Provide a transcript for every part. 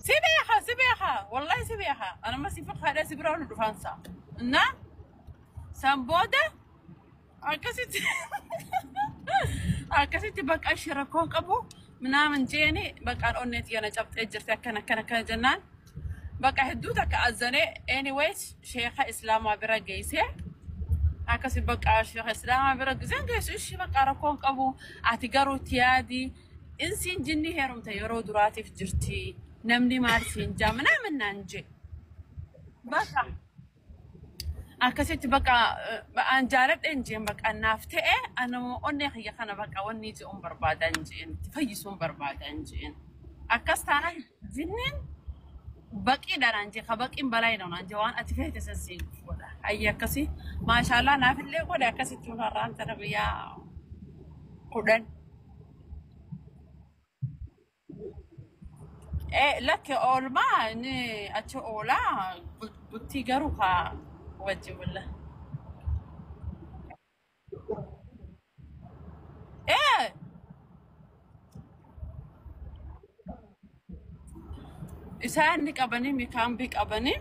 Si beeka, si beeka, wallahi si beeka. Anama si fakkaadha si bira ol dhufaansa. Na san booda akkasitti akkasitti bakka ishee rakkoo qabu minaamin jeeni bakka onnee xiyyaana cabxee jirti akkana akkana akkana jennaan. Bakka hedduu takka azzanee, anyways, sheeka islaamaa bira geessee, akkasi bakka sheeka islaamaa bira giseen geessu, ishii bakka rakkoon qabu, ati garuu itti yaadi, insiin jinni heerumte yeroo duraatiif jirti, namni maal siin jaa minaamin naan jee. Bakka akkasitti bakka an jaaladheen jeen, bakka naaf ta'e, anuma onnee kiyya kana bakka wanni je'uun barbaadan jeen, itti fayyisuun barbaadan jeen. Akkas taanaan jinniin baqiidha naan jee, ka baqiin balaa naan jee, waan ati feete san siin godha. Ayyi akkasii maashaallah naafillee godhe. Akkasitti har'aan tana guyyaa 10. Lakke oolmaa inni achi oolaa bultii garuu kaa wajji bulla. Isaan ni qabanii mikaambii qabanii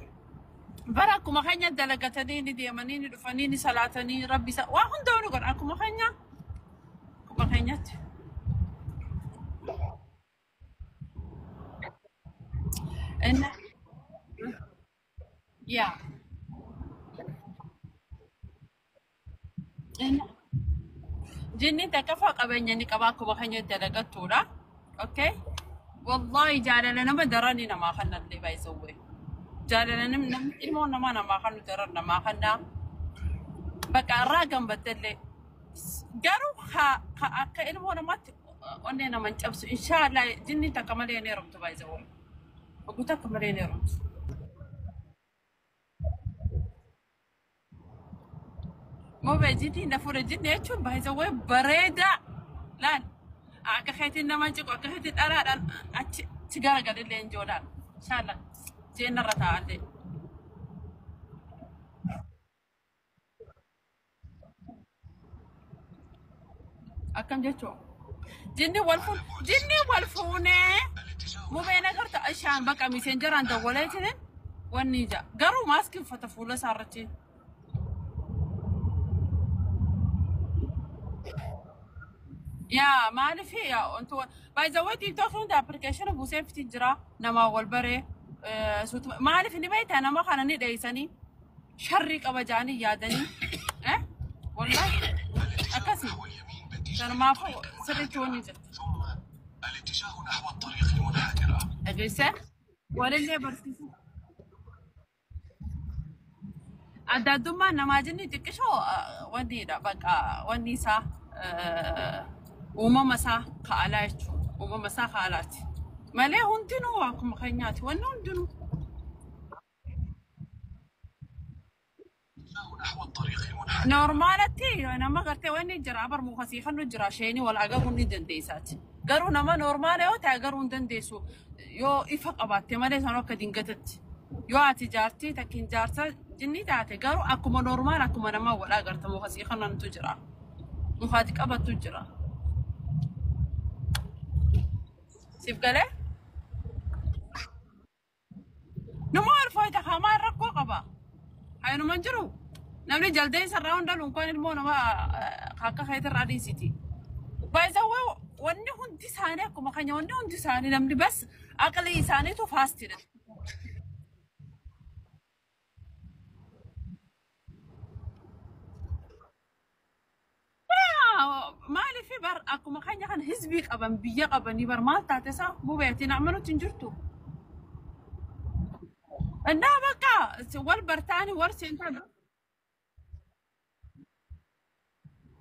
bara akkuma keenya dalagatanii ni deemanii ni dhufanii ni salaatanii rabbi isa waa hundaa ni godhan akkuma keenya akkuma keenyatti. Inni yaa inni jinni takkaffaa qabeenya ni qaba, akkuma keenya dalagattuudha. Okay? Wallahi jaalala nama daranii namaa kannallee baay'isawwee. Jaalala namni ilmoo namaa namaa kannu daran namaa kannaa. Bakka irraa gammaddellee. Garuu ka akka ilmoo namaatti onnee nama hin cabsu. Inshaallah jinni takka malee hin heerumtu baay'isawwee. Oguu takka malee hin heerumtu. Mobee jinni na fuudhe, jinni jechuun baay'isawwee bareedaa. Laal akka keetiin nama hin ciqu, akka keetiin dhalaadhaan achi si garagalillee hin joodhaan. Inshaallah jeenarra taa'allee. Akkam jechuun jinni wal fuun jinni wal fuunee mubeen agarta ishaan bakka miseenjaraan dawwaleetiin wanni ija garuu maaskii uffata fuula isaa irratti. Yaa maaliif yaa wanti by the way TikTok hunda application buusee fiti jira namaa wal baree maaliif ni beektaa, nama kana ni dheeysanii sharrii qaba jaanii yaadanii, wallahi akkasi sanumaafuu sirriitti wanni jirti. Dhageessee walillee barsiisuu. Adda addummaan namaa jinni xiqqishoo wanniidha, bakka wanni isaa uumama isaa ka alaa jechuudha. Uumama isaa ka alaati. Malee hundinuu akkuma keenyaati. Wanni hundinuu. Normaalatti nama gartee wanni jira bar mukasii kan jira isheenii wal agaruu ni dandeessaati. Garuu nama normaala yoo ta'e agaruu hin dandeessu yoo ifa qabaatte malee san akka dingatatti. Yoo ati jaartii takkiin jaarsa jinni taate garuu akkuma normaala akkuma nama wal agarta, mukasii kanantu jira. Mukaati qabattu jira. Siif galee? Numa ulfaata hamaa rakkoo qaba. Hayinuman jiru. Namni jaldeessa irraa hunda lunkoon ilmoo nama akka keetirraa dhiisiti. Baay'isawwan wanni hundi isaanii akkuma keenya, wanni hundi isaanii namni bas aqlii isaaniitu faastidha. Maaliif bar akkuma keenya kan hizbii qaban biyya qabanii bar maal taate isaa mubeetiin amanutti hin jirtu. Innaa bakka wal bartaanii wal seentaa.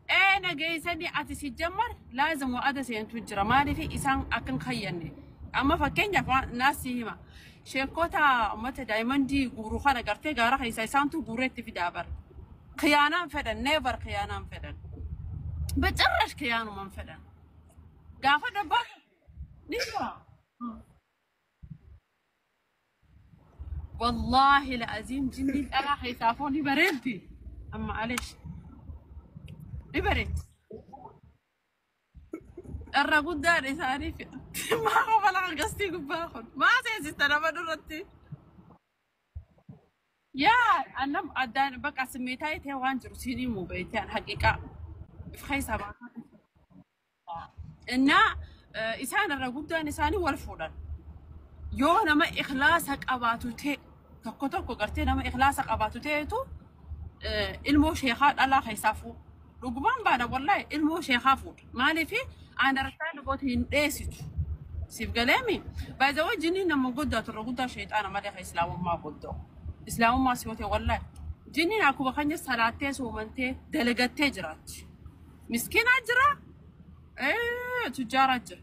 Ee nageessanii ati si jammar laazim wa'ada seentu jira, maaliif isaan akkan kayyanne amma fakkeenyaaf naas si hima, sheekota uummata daayimandii guuruu kana gartee gaara keessa isaantu guureetti fidaa bar khiyaanaan fedhan, never khiyaanaan fedhan, በጭራሽ khiyaanuman fedhan gaafa dabbaa ni jira. Wallaahi la'aziim jinni dhalaa keessaafuu ni bareeddi, amma aleesh ni bareeddi. Irra guddaadha isaaniif. Maa qofala gastii gubbaa kun? Maa seensista? Nama duratti. Yaa annam addaan bakka simmeetaa ta'e waan jiru siin himuu beekte an haqiiqaa. If keessaa baasaa. Innaa isaan irra guddaan isaanii wal fuudhan. Yoo nama ikhlaasa qabaatu ta'e tokko tokko gartee nama ikhlaasa qabaatu ta'etu ilmoo sheekaa dhalaa keessaa fuudha. Dhugumaan baana wallaahi ilmoo sheekaa fuudha. Maaliif aanartaan gooti hin dheessitu. Siif galeemi? Baay'ee jinniin nama guddaa turre guddaa sheexaana malee kan islaamummaa guddoo. Islaamummaa si yoo ta'e wallaahi. Jinniin akkuma keenya salaattee soomantee dalagattee jiraatti. Miskiinaa jira, tujjaaraa jira.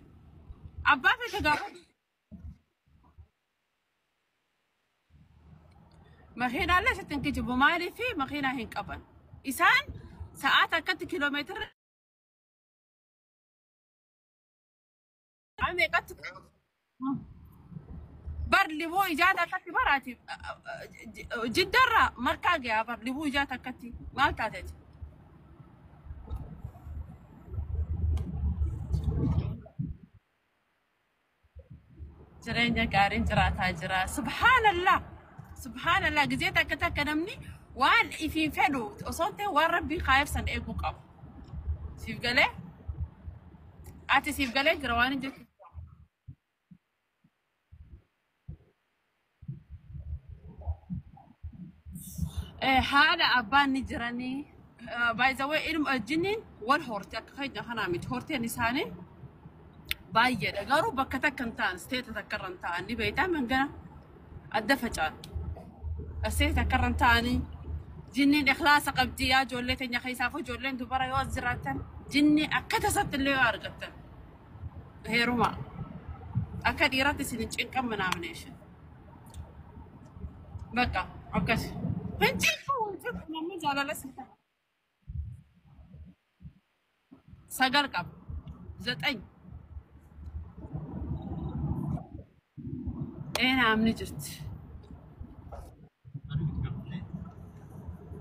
Abbaa feete gaafa makiinaallee sitti hin kijibu maaliif makiinaa hin qaban. Isaan sa'aat akkatti kiiloomeetira meeqatti bar liboo ijaata akkatti baraati jiddarraa markaa gahaa bar liboo ijaata akkatti maal taateeti? Jireenya gaariin jiraataa jira. Subhaanallah. Subhaanallah. Gizee takka takka namni waan ifiin fedhu osoo hin ta'in waan rabbii kaayef san eeguu qabu. Siif galee? Ati siif galee jira waan hin jettu. Haadha abbaan ni jiranii. By the way, ilma jinniin wal horte akka keenya kanaa miti. Horteen isaanii baay'eedha. Garuu bakka takka hin ta'an, isteeta takka irra hin ta'an ni beektaa mangana adda faca'an. Isteeta takka irra hin ta'anii jinniin ikhlaasa qabdi yaa ijoollee teenya keessaafuu ijoolleen dubara yoo as jiraattan jinni akka tasatti illee yoo argattan heeruma akka dhiiratti isin hin cinqan minaamination. Bakka akkas. Hin cinqu hin cinqu namni jaalala si ta'a. 9 qaba. 9. Ee naamni jirti.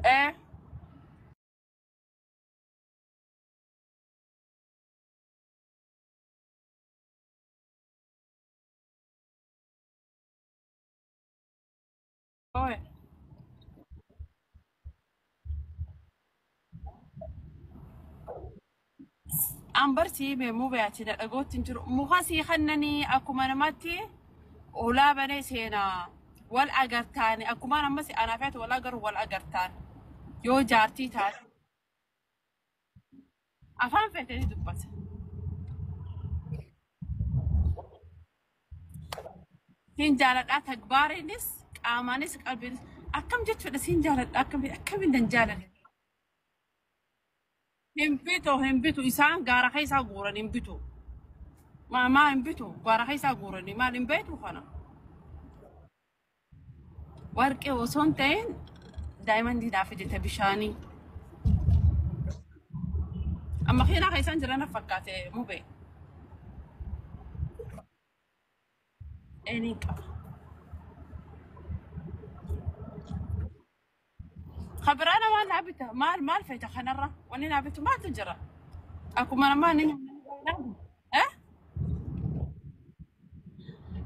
Ee. Oye. An barsi beemuu beeyaati dhagootti hin jiru. Muka sii kannanii akkuma namatti ulaa banee seenaa wal agartaani akkuma ammas anaafeetu wal agaru wal agartaan yoo jaartii taate afaan feetanii dubbata. Siin jaaladhaa tagbaariinis qaamaanis qalbiinis akkam jechuudha siin jaaladha akkamiin dan jaaladha. Hin bitu hin bitu isaan gaara keessaa guuran hin bitu. Maa hin bitu gaara keessaa guuranii maal hin beektu kana. Warqee osoo hin ta'in daa'imman naaf fidite bishaanii. Amma kiinaa keessaan jiran fakkaate mubee. Eenyuun qaba. Khabiraa namaa naa bita maal maal feeta kanarra wanni naa bitu maaltu jira? Akkuma namaa inni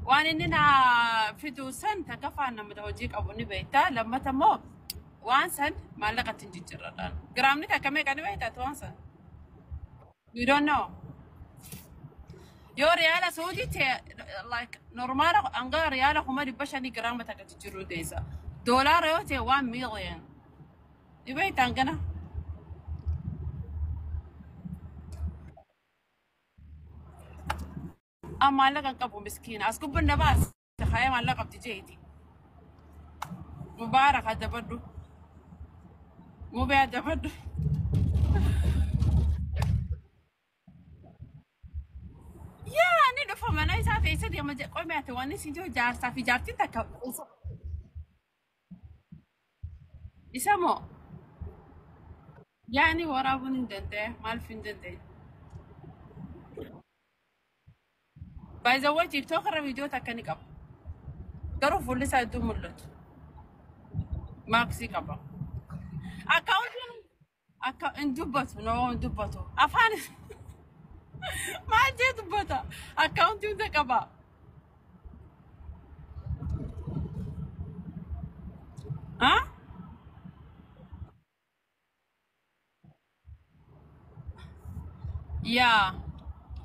waan inni naa fidu san takka nama hojii qabu ni beekta lammata immoo waan san maallaqatti hin jijjiirradhaan. Giraamni takka meeqa ni beekta waan san? You don't know. Yoo riyaala Saudii ta'e like normaala hanga riyaala 500,000 giraama takka jijjiiruu deessa. Doolaara yoo ta'e 1 million. Ni beekta hangana? An maallaqa hin qabu miskiina. As gubbin na baas. Kaya maallaqa qabdi jeeti. Mubaarak adabadhu. Mubee adabadhu. Yaa ni dhufa mana isaa keessa deema jedhe qomi ati waan isin jiru jaarsaa fi jaartiin takka isa moo yaa ni waraabuun hin danda'e maaliif hin danda'e. By the way, TikTok irra viidiyoo takka ni qaba. Garuu fuulli isaa hedduu mul'atu. Maaksii qaba. Akkaawuntiin akka hin dubbatu noo hin dubbatu. Afaan maal jee dubbata? Akkaawuntii hunda qaba. Yaa,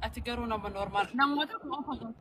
ati garuu nama normal. Namoota kuma of.